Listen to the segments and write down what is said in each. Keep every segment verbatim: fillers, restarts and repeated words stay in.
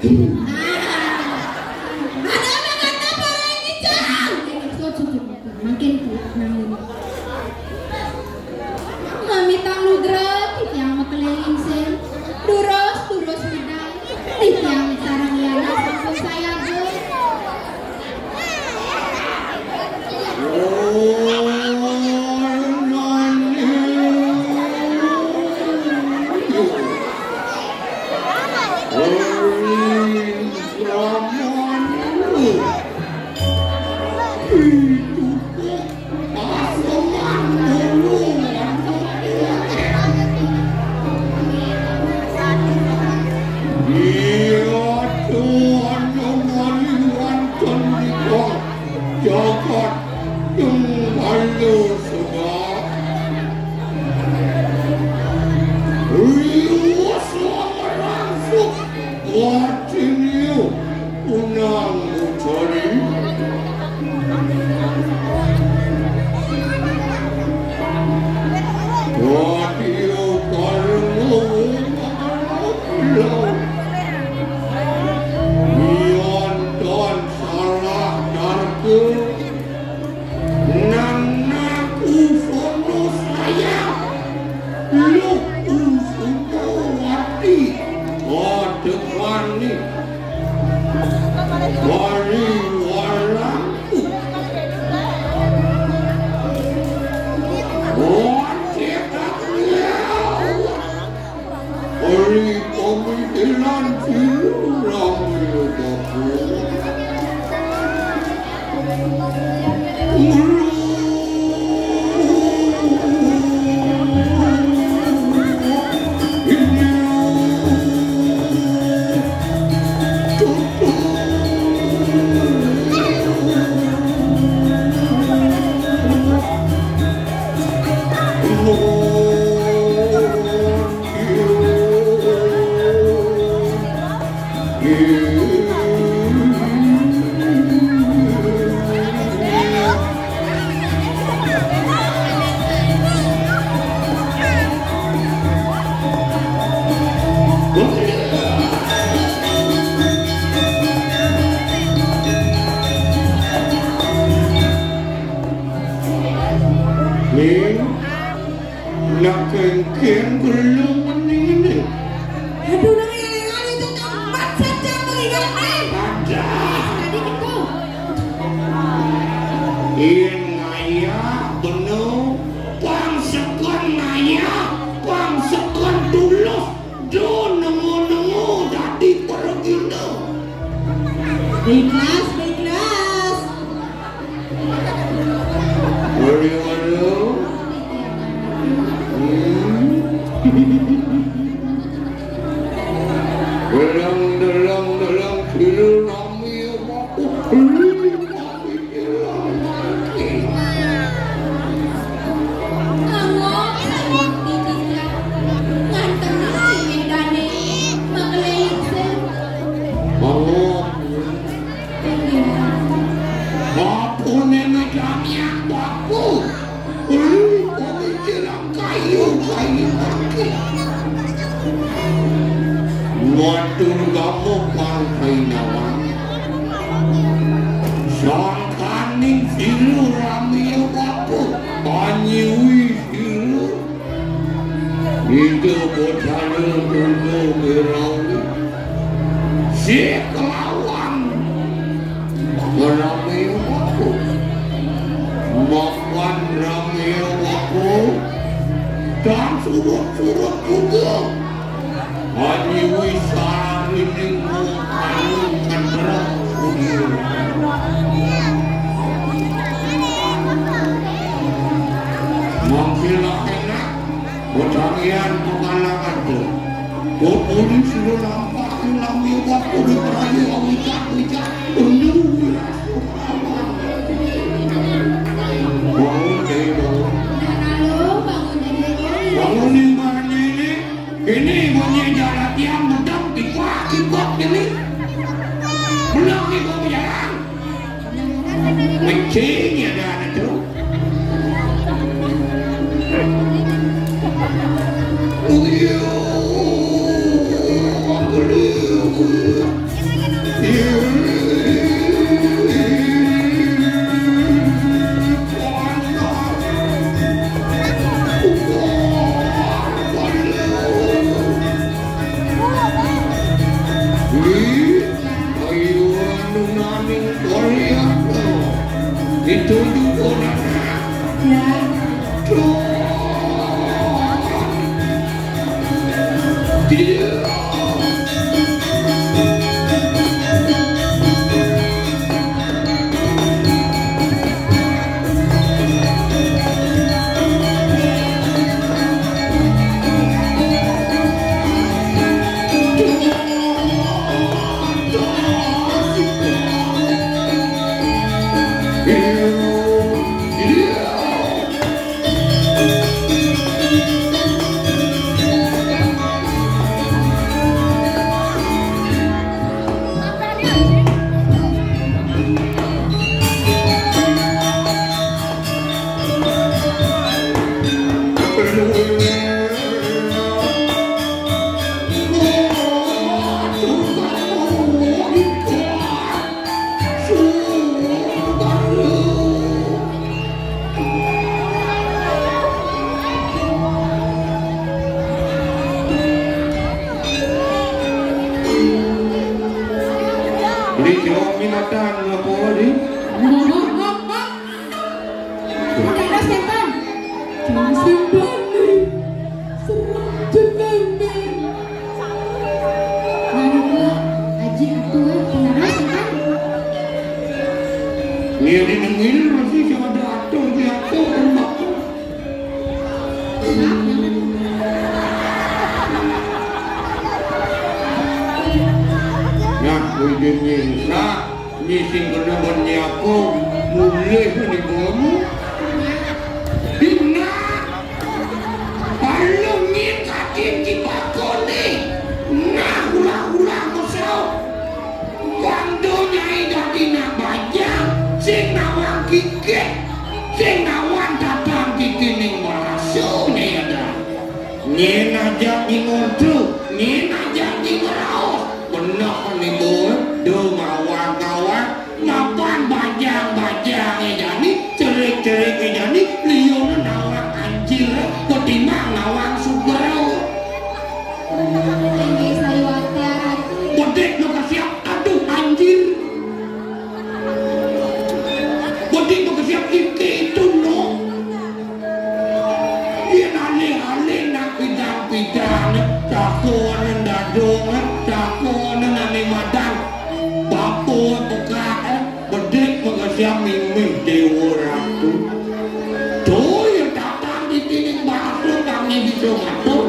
Ada apa, ada apa, Rai Wijang? Makin kuat nangis. Mamitang lugra titiang makeliling sing. Durus, durus medal. Titiang sareng Yana sampun sayaga. Iya, Tuhan, yang wali wonten nika jagat yang wali sebab. Riwus wong rangsuk. Watiniu unang mucari. Watiniu karengo. Miantan salah darga. Nana usono sayang. Luh usono wati. Adepani. Wari warangku. Wajib aku. Ori pamikiran siluram. Ning, nak kengkeng belum menini. Aduh, nang yang lain itu tempat saja melihatnya. Ada. Tadi itu. Yen ngayah bener, pang sekon ngayah, pang sekon tulus, do nemu-nemu dadi pergina. Ikhlas, ikhlas. Waduh, waduh. Hmm. Dalang, dalang, dalang, silu rami, aku beli. Apa nenek kami yang baku? Kayu, kayu mati. Matur gamuh pang kainawan. Sangkaning silu ramiya bapa, panyiwi silu. Ida bocana tunggu mirawi. Si kelawan. Ramiya bapa. Mapan ramiya bapa. Dan surut-surut juga. Ani wisarining anu cendera. Mangkila enak, bodangian pengalaman tu. Bubuli sudah nampak lami waktu di perayu awijak-wijak. Ulu wiras. Bangun, Dek, bangun. Halo, bangun, Dek. Bangun, Iman, ini. Ini bunyi jalan tiang bedang, tiba, tiba, ini. Belum, tiba, berjalan. Mencing, ya, ada, ada, tuh. Uyuh, uyuh. Beli jeruk minatan apa, Di? Udah ada setan. Jangan simpan nih. Serem jenenge. Mari, Mbak. Aji atuh, eh, beneran setan. Iya, di nengil masih sama ada atur, diatur, Mbak. Nah, ujungnya Isa, nyi sing kena ban nyako, mulih ni bomu. Dina, balung nyin katin kipakone. Nah, hula-hula mesau. Wong donya dadi nak bajang, sing nawang kikit, sing nawang datang kitining marasu nyai ada. Nyen ajak nyi ngurdu, nyen ajak nyi ngraos. Beneh ni boe, do ngawang-ngawang, mapan bajang-bajang jani, cerik-cerik jani, liune nawang anjir, ketimbang nawang sugro. Inggih saliwata, Ratu. Bedik nu kesiap, aduh, anjir. Bedik nu kesiap, ike itu, no. Yen alih-alih nak pidang-pidang, cakonan dadong, cakonan ane madang. Bapa pekak, eh. Bedik makasiang mimih Dewa Ratu. Tuh ya datang di tining bakso kami bisa ngatur.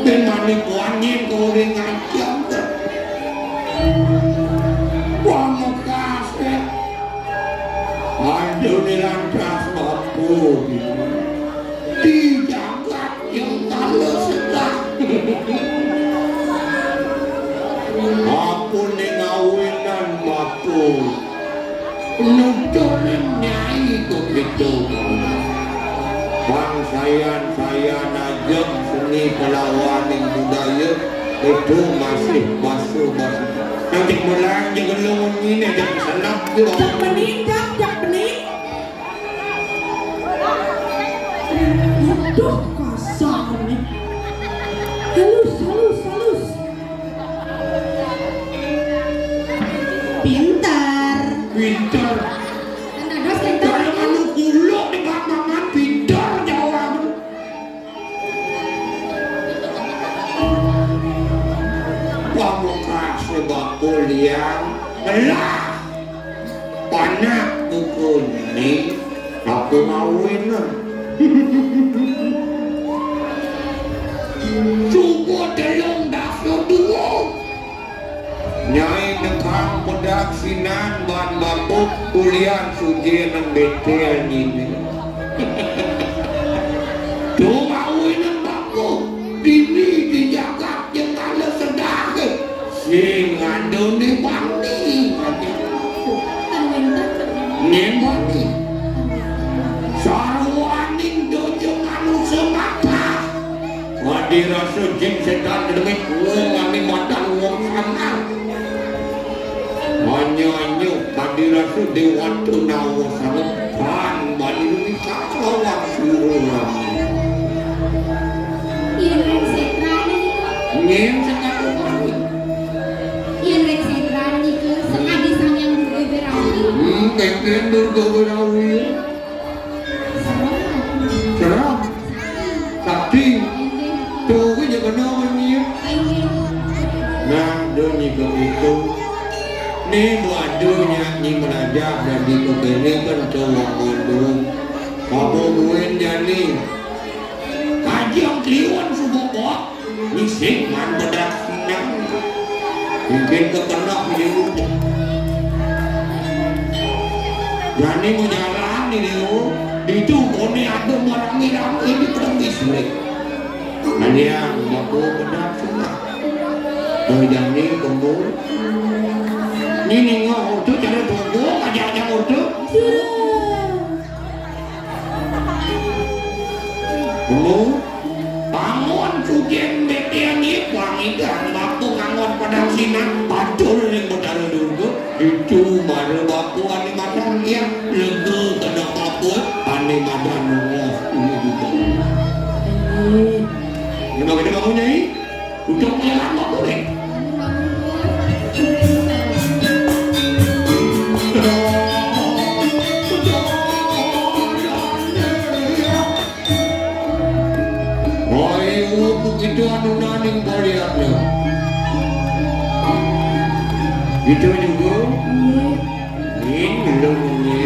Ben mani kuangin kuring ancam. Pamekas, eh. Aduh, ni lantas mampu di, di jagat yang kala sedah. Ampun ning awinan mapun. Nuturin nyai begitu. Bangsayan-sayan ajeng seni kelawaning budaya itu masih basa-basi. Nanti mulang je gelung ini je senap je. Jak bening, jak, jak bening. Aduh, kasar nih. Halus, halus, halus. Pintar. Pintar. Kan dados pintar. Kalau manuk uluk di bakaman pintar jawab. Pamungkas bakul yang ngelah. Panak buku ni, aku ngawin lah. Subuh telung dasa dua. Nyai nekang pedak sinan ban bapuk kulian sujin nang betel nyini. Tu ngawin nang bapuk, dini di jagat yang kala sedang. Sing andone bani. Nembaki. Sarwaning dojo manusa mata. Wadi rasa jin setan demit wong ane madan wong sangar. Hanya-hanya wadi rasa dewata nawa sangat ban bani demi kakawak suruh. Yen ring setrane nika. Nggih, sangat upami. Yen ring setrane nika, sakadi Sang Hyang Durga Wirawi. Hmm, kengken Durga Wirawi. Serah. Serah. Sakti. Nggih. Tuh, Nyi kena nyi. Nah, do nyi ke pitu. Ni buat do nyi, nyi melajah dan di kepene kan cowok mundur. Kamu buin jani. Kajang kliwon subuh kok. Nyi sing man bedak sinang. Mungkin kekenak ni. Jani mau jalan ni dia. Itu kone ada marami-rami di pedang bisrik. Kalian baku bedak sinang. Mau jani kembur. Ni nengok tu cara tunggu aja-aja tu. Dulu, bangun sujen betian iwang idang batu ngangon padang sinan, padul ning Betara Durga, itu baru batu ane madan dia, lega kena batu, ane madan nongos, ini juga. Ini bagaimana bangunnya, ini? Untuk menyerang batu, ini. Woi, urut begitu anu naning baliaknya. Itu juga. Ini belum ini.